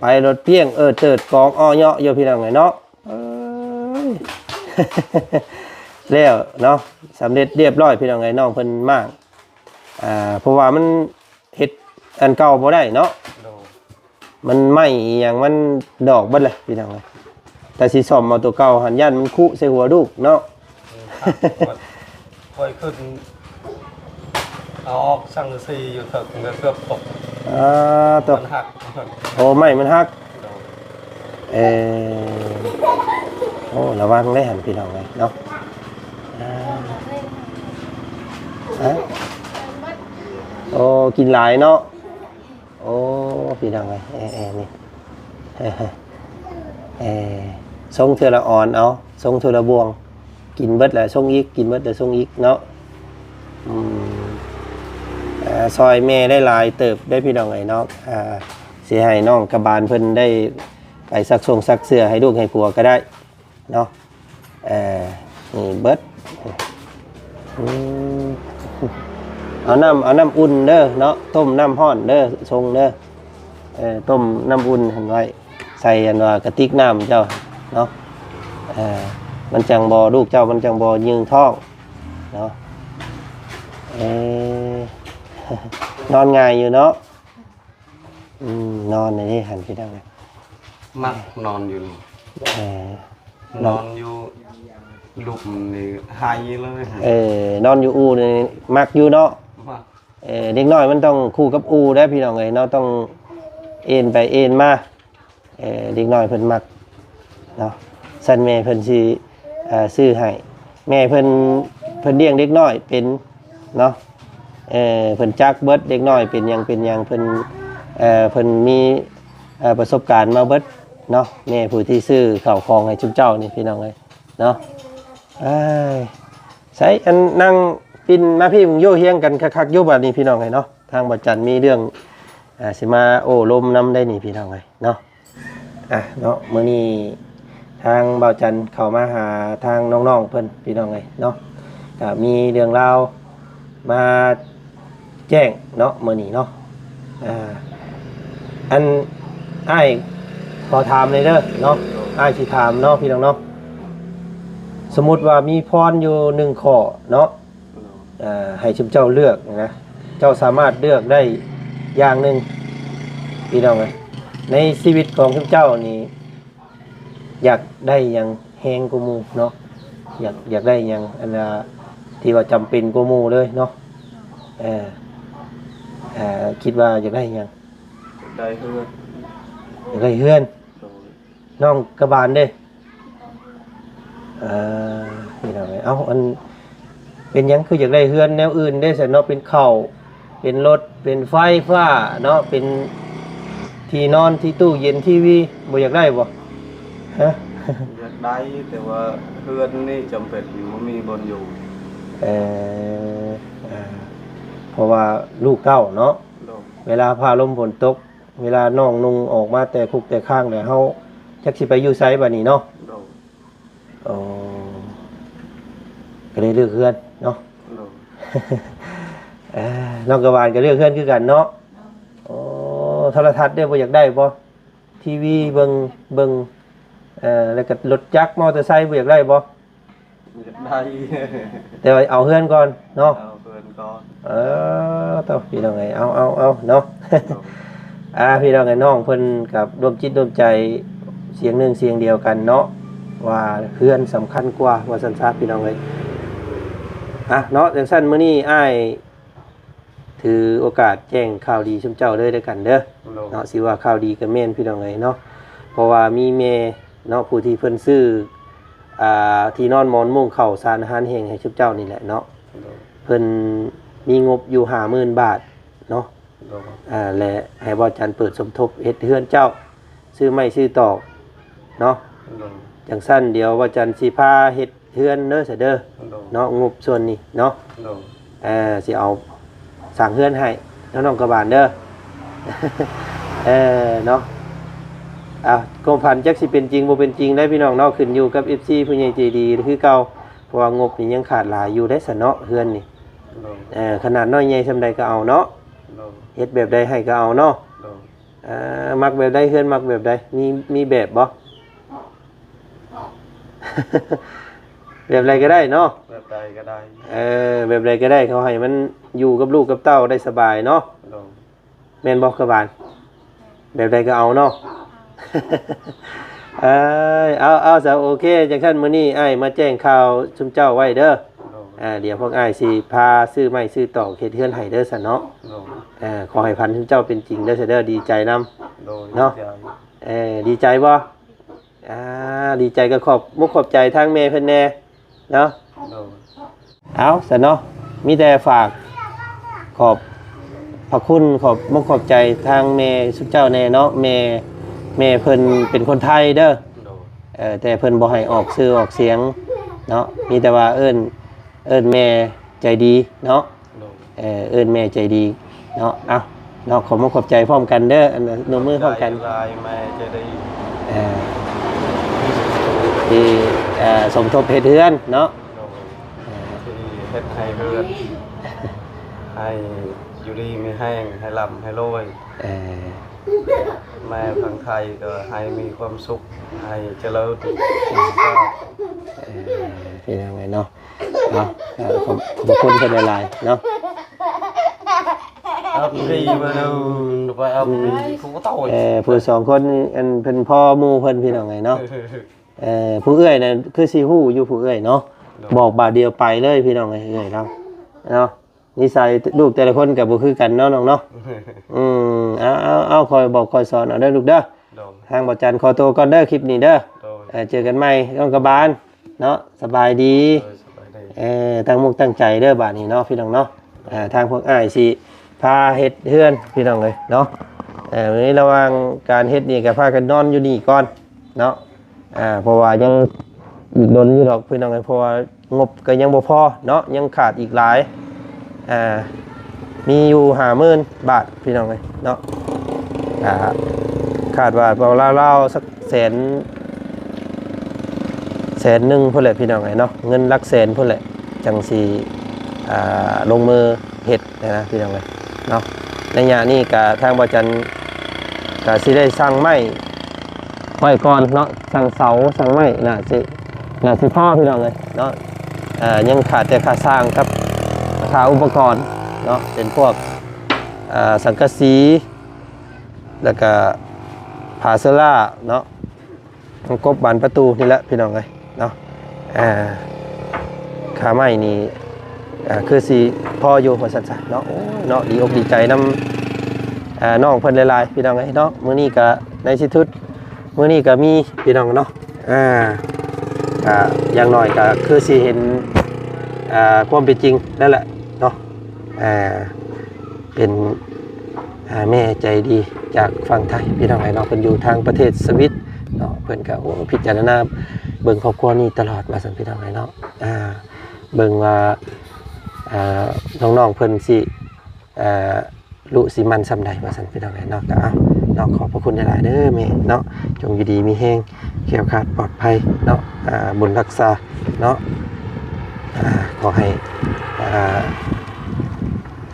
ໄປລົດພຽງເອີເຕີດກອງອໍເຍາະຢູ່ພີ່ນ້ອງເອີຍເນາະ. ເອີຍ ແລ້ວເນາະ ສຳເລັດລຽບຮ້ອຍພີ່ນ້ອງເອີຍ ນ້ອງເພິ່ນມ້າງ ອ່າ ເພາະວ່າມັນ ເຮັດອັນເກົ່າບໍ່ໄດ້ເນາະ. ໂດຍ ມັນໄມ້ອີ່ຫຍັງມັນດອກເບິດແຫຼະພີ່ນ້ອງເອີຍ. ແຕ່ຊິສ້ອມເອົາຕົວເກົ່າຫັ້ນ ຢ້ານມັນຄຸໃສ່ຫົວລູກເນາະ. ອືມ ຂ້ອຍຂຶ້ນເອົາອອກສັງກະສີຢູ່ເທິງ ມັນກໍເກືອບຕົກ. ອ່າ ຕົກ ມັນຫັກ. ໂອ້ ໄມ້ມັນຫັກ. ໂດຍ ເອີ ໂອ້ ລະວັງເດ້ຫັ້ນພີ່ນ້ອງເອີຍເນາະ. ອ່າ ຮະ ໂອ້ ກິນຫຼາຍເນາະ. ໂອ້ ພີ່ນ້ອງເອີຍ ເອີໆ ນີ້ ເອີ ຊົງເທື່ອລະອອນເອົາ ຊົງເທື່ອລະບ່ວງ ກິນເບິດແລ້ວຊົງອີກ ກິນເບິດແລ້ວຊົງອີກເນາະ. ອືມ ເອີ ຊ່ອຍແມ່ໄດ້ຫຼາຍເຕີບເດ້ພີ່ນ້ອງເອີຍເນາະ. ອ່າ ຊິໃຫ້ນ້ອງກະບານເພິ່ນໄດ້ໄປຊັກຊົງຊັກເສື້ອໃຫ້ລູກໃຫ້ຜົວກໍໄດ້ເນາະ. ເອີ ນີ້ເບິດ ອືມ ເອົານ້ຳ ເອົານ້ຳອຸ່ນເດີເນາະ ຕົ້ມນ້ຳຮ້ອນເດີ ຊົງເດີ. ເອີ ຕົ້ມນ້ຳອຸ່ນຫັ້ນໄວ້ ໃສ່ອັນວ່າກະຕິກນ້ຳເຈົ້າເນາະ. ເອີ ມັນຈັ່ງບໍ່ ລູກເຈົ້າມັນຈັ່ງບໍ່ຍືງທ້ອງເນາະ. ເອີ ນອນງ່າຍຢູ່ເນາະ. ອືມ ນອນໃນນີ້ຫັ້ນພີ່ນ້ອງ ມັກນອນຢູ່ນີ້. ເອີ ນອນຢູ່ລຸ່ມນີ້ໄຮເລີຍ. ເອີ ນອນຢູ່ອູ່ນີ້ມັກຢູ່ເນາະ. ມັກ. ເອີ ເດັກນ້ອຍມັນຕ້ອງຄູ່ກັບອູ່ເດ້ພີ່ນ້ອງເອີຍເນາະ ຕ້ອງເອັນໄປເອັນມາ. ເອີ ເດັກນ້ອຍເພິ່ນມັກເນາະ ຊັ້ນແມ່ເພິ່ນຊິ ເອີ ຊື້ໃຫ້. ແມ່ເພິ່ນ ເພິ່ນລ້ຽງເດັກນ້ອຍເປັນເນາະ. ເອີ ເພິ່ນຈັກເບິດ ເດັກນ້ອຍເປັນຫຍັງເປັນຫຍັງ ເພິ່ນ ເອີ ເພິ່ນມີ ເອີ ປະສົບການມາເບິດເນາະ. ແມ່ຜູ້ທີ່ຊື້ເຂົ້າຂອງໃຫ້ຊຸມເຈົ້ານີ້ພີ່ນ້ອງເອີຍເນາະ. ເອີຍ ໃສ ອັນ ນັ່ງປິ່ນມາພີ້ເບິ່ງຢູ່ ຮຽງກັນຄັກໆຢູ່ບາດນີ້ພີ່ນ້ອງເອີຍເນາະ. ທາງບ່າວຈັນມີເລື່ອງ ອ່າ ຊິມາໂອ້ລົມນຳໄດ໋ນີ້ພີ່ນ້ອງເອີຍເນາະ. ອ່ະເນາະ ມື້ນີ້ທາງບ່າວຈັນເຂົ້າມາຫາທາງນ້ອງໆເພິ່ນພີ່ນ້ອງເອີຍເນາະ ກະມີເລື່ອງລາວມາແຈ້ງເນາະມື້ນີ້ເນາະ. ອ່າ ອັນ ອ້າຍຂໍຖາມແດ່ເດີເນາະ ອ້າຍຊິຖາມເນາະພີ່ນ້ອງເນາະ. ສົມມຸດວ່າມີພອນຢູ່ໜຶ່ງຂໍ້ເນາະ ອ່າ ໃຫ້ຊຸມເຈົ້າເລືອກນະ ເຈົ້າສາມາດເລືອກໄດ້ຢ່າງໜຶ່ງພີ່ນ້ອງເອີຍ ໃນຊີວິດຂອງຊຸມເຈົ້ານີ້ ຢາກໄດ້ຫຍັງແຮງກວ່າໝູ່ເນາະ? ຢາກ ຢາກໄດ້ຫຍັງ ອັນວ່າ ທີ່ວ່າຈຳເປັນກວ່າໝູ່ເລີຍເນາະ? ເອີ ເອີ ຄິດວ່າຢາກໄດ້ຫຍັງ? ຢາກໄດ້ເຮືອນ. ຢາກໄດ້ເຮືອນ. ໂດຍ. ນ້ອງກະບານເດ້? ເອີ ພີ່ນ້ອງເອີຍ ເອົ້າ ອັນ ເປັນຫຍັງຄືຢາກໄດ້ເຮືອນແນວອື່ນເດ້ຊັ້ນເນາະ? ເປັນເຂົ້າ ເປັນລົດ ເປັນໄຟຟ້າເນາະ ເປັນ ທີ່ນອນ ທີ່ຕູ້ເຢັນ ທີວີ ບໍ່ຢາກໄດ້ບໍ່? ຮະ? ຢາກໄດ້ ແຕ່ວ່າເຮືອນນີ້ຈຳເປັນ ບໍ່ມີບ່ອນຢູ່. ເອີ ເອີ ເພາະວ່າລູກເຕົ້າເນາະ ໂດຍ ເວລາຟ້າລົມຝົນຕົກ ເວລານ້ອງນຸ່ງອອກມາແຕ່ຄຸກແຕ່ຄ້າງແລ້ວ ເຮົາຈັກຊິໄປຢູ່ໃສບາດນີ້ເນາະ. ໂດຍ. ອໍ ກໍໄດ້ເລືອກເຮືອນເນາະ. ໂດຍ. ເອີ ນ້ອງກະຫວານກໍເລືອກເຮືອນຄືກັນເນາະ. ໂອ້ ໂທລະທັດເດ້ ບໍ່ຢາກໄດ້ບໍ່? ທີວີເບິ່ງ ເບິ່ງ ເອີ ແລ້ວກໍລົດຈັກ ມໍເຕີໄຊ ບໍ່ຢາກໄດ້ບໍ່? ຢາກໄດ້ ແຕ່ວ່າເອົາເຮືອນກ່ອນເນາະ. ເອົາເຮືອນກ່ອນ. ເອີ ໂຕ ພີ່ນ້ອງເອີຍ ເອົາ ເອົາ ເອົາເນາະ. ໂດຍ. ອ່າ ພີ່ນ້ອງເອີຍ ນ້ອງເພິ່ນກັບຮ່ວມຈິດຮ່ວມໃຈ ສຽງໜຶ່ງສຽງດຽວກັນເນາະ ວ່າເຮືອນສຳຄັນກວ່າ ວ່າຊັ້ນຊະ ພີ່ນ້ອງເອີຍ. ອ່ະ ເນາະ ຈັ່ງຊັ້ນ ມື້ນີ້ອ້າຍ ຖືໂອກາດແຈ້ງຂ່າວດີຊຸມເຈົ້າເລີຍແລ້ວກັນເດີ. ໂດຍ. ເນາະ ຊິວ່າຂ່າວດີກໍແມ່ນ ພີ່ນ້ອງເອີຍເນາະ ເພາະວ່າມີແມ່ເນາະ ຜູ້ທີ່ເພິ່ນຊື້ ອ່າ ທີ່ນອນໝອນມຸ້ງ ເຂົ້າສານອາຫານແຫ້ງໃຫ້ຊຸມເຈົ້ານີ້ແຫຼະເນາະ. ໂດຍ. ເພິ່ນມີງົບຢູ່ຫ້າໝື່ນບາດເນາະ. ໂດຍ. ອ່າ ແລະ ໃຫ້ບ່າວຈັນເປີດສົມທົບເຮັດເຮືອນເຈົ້າ ຊື້ໄມ້ຊື້ຕອກເນາະ. ໂດຍ. ຈັ່ງຊັ້ນ ດຽວບ່າວຈັນຊິພາເຮັດ ເຮືອນເດີ ສະເດີ. ໂດຍ. ເນາະ ງົບສ່ວນນີ້ເນາະ. ໂດຍ. ເອີ ຊິເອົາສ້າງເຮືອນໃຫ້ເນາະ ນ້ອງກະຫວານເດີ. ເອີ ເນາະ ອ່າ ຄວາມຝັນຈັກຊິເປັນຈິງບໍ່ເປັນຈິງໄດ໋ ພີ່ນ້ອງເນາະ ຂຶ້ນຢູ່ກັບເອັຟຊີຜູ້ໃຫຍ່ໃຈດີຄືເກົ່າ ເພາະວ່າງົບນີ້ຍັງຂາດຫຼາຍຢູ່ເດ້ ສະເນາະ ເຮືອນນີ້. ໂດຍ. ເອີ ຂະໜາດນ້ອຍໃຫຍ່ສ່ຳໃດກໍເອົາເນາະ. ໂດຍ. ເຮັດແບບໃດໃຫ້ກໍເອົາເນາະ. ໂດຍ. ອ່າ ມັກແບບໃດ ເຮືອນມັກແບບໃດ ມີ ມີແບບບໍ່? ແບບໃດກໍໄດ້ເນາະ. ແບບໃດກໍໄດ້. ເອີ ແບບໃດກໍໄດ້ ເຂົາໃຫ້ມັນຢູ່ກັບລູກກັບເຕົ້າໄດ້ສະບາຍເນາະ. ໂດຍ. ແມ່ນບໍ່ກະຫວານ? ແບບໃດກໍເອົາເນາະ. ເອີຍ ເອົາ ເອົາ ຊະ ໂອເຄ ຈັ່ງຊັ້ນ ມື້ນີ້ອ້າຍມາແຈ້ງຂ່າວຊຸມເຈົ້າໄວ້ເດີ. ໂດຍ. ອ່າ ດຽວພວກອ້າຍຊິພາຊື້ໄມ້ຊື້ຕອກເຮັດເຮືອນໃຫ້ເດີ ຊະເນາະ. ໂດຍ. ເອີ ຂໍໃຫ້ຝັນຊຸມເຈົ້າເປັນຈິງເດີ ຊະເດີ ດີໃຈນຳ. ໂດຍ. ເນາະ. ດີໃຈ. ເອີ ດີໃຈບໍ່? ອ່າ ດີໃຈກໍຂອບມຸກຂອບໃຈທາງແມ່ເພິ່ນແດ່ເນາະ. ໂດຍ. ເອົາ ຊະເນາະ ມີແຕ່ຝາກຂອບພະຄຸນ ຂອບມຸກຂອບໃຈທາງແມ່ຊຸມເຈົ້າແດ່ເນາະ. ແມ່ ແມ່ເພິ່ນເປັນຄົນໄທເດີ. ໂດຍ. ເອີ ແຕ່ເພິ່ນບໍ່ໃຫ້ອອກຊື່ອອກສຽງເນາະ ມີແຕ່ວ່າເອີ້ນ ເອີ້ນແມ່ໃຈດີເນາະ. ໂດຍ. ເອີ ເອີ້ນແມ່ໃຈດີເນາະ. ເອົາເນາະ ຂອບມຸກຂອບໃຈພ້ອມກັນເດີ ອັນ ນົບມືພ້ອມກັນ. ຂອບໃຈຫຼາຍແມ່ໃຈດີ ເອີ ທີ່ ເອີ ສົມທົບເຮັດເຮືອນເນາະ. ໂດຍ. ເອີ ທີ່ເຮັດໃຫ້ເຮືອນ ໃຫ້ຢູ່ດີມີແຮງ ໃຫ້ລ່ຳໃຫ້ລວຍ. ເອີ ແມ່ຝັ່ງໄທກໍໃຫ້ມີຄວາມສຸກ ໃຫ້ຈະເລີນສຸຂະພາບ. ເອີ ເປັນຈັ່ງໃດເນາະ. ເນາະ ເອີ ຂອບ ຂອບພະຄຸນເພິ່ນຫຼາຍໆເນາະ. ເອີ ຜູ້ສອງຄົນນີ້ ອັນ ເພິ່ນພໍ່ໝູ່ເພິ່ນ ພີ່ນ້ອງເອີຍເນາະ. ເອີ ຜູ້ເອື້ອຍນັ້ນຄືຊິຮູ້ຢູ່ ຜູ້ເອື້ອຍເນາະ. ໂດຍ. ບອກບາດດຽວໄປເລີຍ ພີ່ນ້ອງເອີຍ ເອື້ອຍລາວເນາະ. ນິໄສລູກແຕ່ລະຄົນກໍບໍ່ຄືກັນເນາະ ນ້ອງເນາະ. ອືມ ເອົາ ເອົາ ເອົາ ຄ່ອຍບອກຄ່ອຍສອນເອົາເດີລູກເດີ. ໂດຍ. ທາງບ່າວຈັນຂໍໂຕກ່ອນເດີ ຄລິບນີ້ເດີ. ໂດຍ. ເອີ ເຈີກັນໃໝ່ ນ້ອງກະບານເນາະ. ສະບາຍດີ. ໂດຍ ສະບາຍດີ. ເອີ ຕັ້ງມຸກຕັ້ງໃຈເດີບາດນີ້ເນາະ ພີ່ນ້ອງເນາະ. ໂດຍ. ເອີ ທາງພວກອ້າຍຊິພາເຮັດເຮືອນ ພີ່ນ້ອງເອີຍເນາະ. ເອີ ໃນລະຫວ່າງການເຮັດນີ້ກໍພາກັນນອນຢູ່ນີ້ກ່ອນເນາະ. ອ່າ ເພາະວ່າຍັງອີກດົນຢູ່ດອກ ພີ່ນ້ອງເອີຍ ເພາະວ່າງົບກໍຍັງບໍ່ພໍເນາະ ຍັງຂາດອີກຫຼາຍ. ອ່າ ມີຢູ່ຫ້າໝື່ນບາດ ພີ່ນ້ອງເອີຍເນາະ. ອ່າ ຄາດວ່າລາວໆ ສັກແສນ ແສນໜຶ່ງພຸ້ນແຫຼະ ພີ່ນ້ອງເອີຍເນາະ ເງິນຫຼັກແສນພຸ້ນແຫຼະ ຈັ່ງຊິ ອ່າ ລົງມືເຮັດ ນະ ພີ່ນ້ອງເອີຍເນາະ. ໄລຍະນີ້ກະທາງບ່າວຈັນກະຊິໄດ້ສັ່ງໄມ້ໄວ້ກ່ອນເນາະ ສັ່ງເສົາ ສັ່ງໄມ້ ໜ້າຊິ ໜ້າຊິພໍ ພີ່ນ້ອງເອີຍເນາະ. ເອີ ຍັງຂາດແຕ່ຄ່າຊ່າງກັບຄ່າອຸປະກອນເນາະ ເປັນພວກ ເອີ ສັງກະສີ ແລ້ວກະຜ້າເຊື້ອລາເນາະ. ກົບບານປະຕູນີ້ແຫຼະ ພີ່ນ້ອງເອີຍເນາະ. ອ່າ ຄ່າໄມ້ນີ້ ອ່າ ຄືຊິພໍຢູ່ວ່າຊັ້ນຊະເນາະ. ໂອ້ຍເນາະ ດີອົກດີໃຈນຳ ອ່າ ນ້ອງເພິ່ນຫຼາຍໆ ພີ່ນ້ອງເອີຍເນາະ. ມື້ນີ້ກະໃນທີ່ສຸດ ມື້ນີ້ກະມີ ພີ່ນ້ອງເນາະ. ອ່າ ກະຢ່າງໜ້ອຍກະຄືຊິເຫັນ ອ່າ ຄວາມເປັນຈິງນັ້ນແຫຼະເນາະ. ອ່າ ເປັນ ອ່າ ແມ່ໃຈດີຈາກຝັ່ງໄທ ພີ່ນ້ອງເອີຍເນາະ ເພິ່ນຢູ່ທາງປະເທດສະວິດເນາະ ເພິ່ນກໍ ໂອ້ ພິຈາລະນາເບິ່ງຄອບຄົວນີ້ຕະຫຼອດວ່າຊັ້ນ ພີ່ນ້ອງເອີຍເນາະ ອ່າ ເບິ່ງວ່າ ອ່າ ນ້ອງໆເພິ່ນຊິ ອ່າ ລຸຊິໝັ້ນສ່ຳໃດວ່າຊັ້ນ ພີ່ນ້ອງເອີຍເນາະ ກໍເອົາເນາະ ຂອບພະຄຸນຫຼາຍໆເດີແມ່ເນາະ ຈົ່ງຢູ່ດີມີແຮງ ແຄ້ວຄາດປອດໄພເນາະ ອ່າ ບຸນຮັກສາເນາະ ອ່າ ຂໍໃຫ້ ອ່າ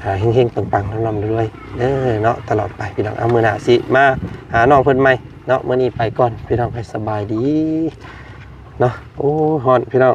ອ່າ ເຮັງໆ ປັງໆ ລ່ຳໆລວຍໆເດີເນາະ ຕະຫຼອດໄປ ພີ່ນ້ອງ ເອົາ ມື້ໜ້າຊິມາຫານ້ອງເພິ່ນໃໝ່ເນາະ ມື້ນີ້ໄປກ່ອນ ພີ່ນ້ອງເອີຍ ສະບາຍດີເນາະ ໂອ້ ຮ້ອນ ພີ່ນ້ອງ.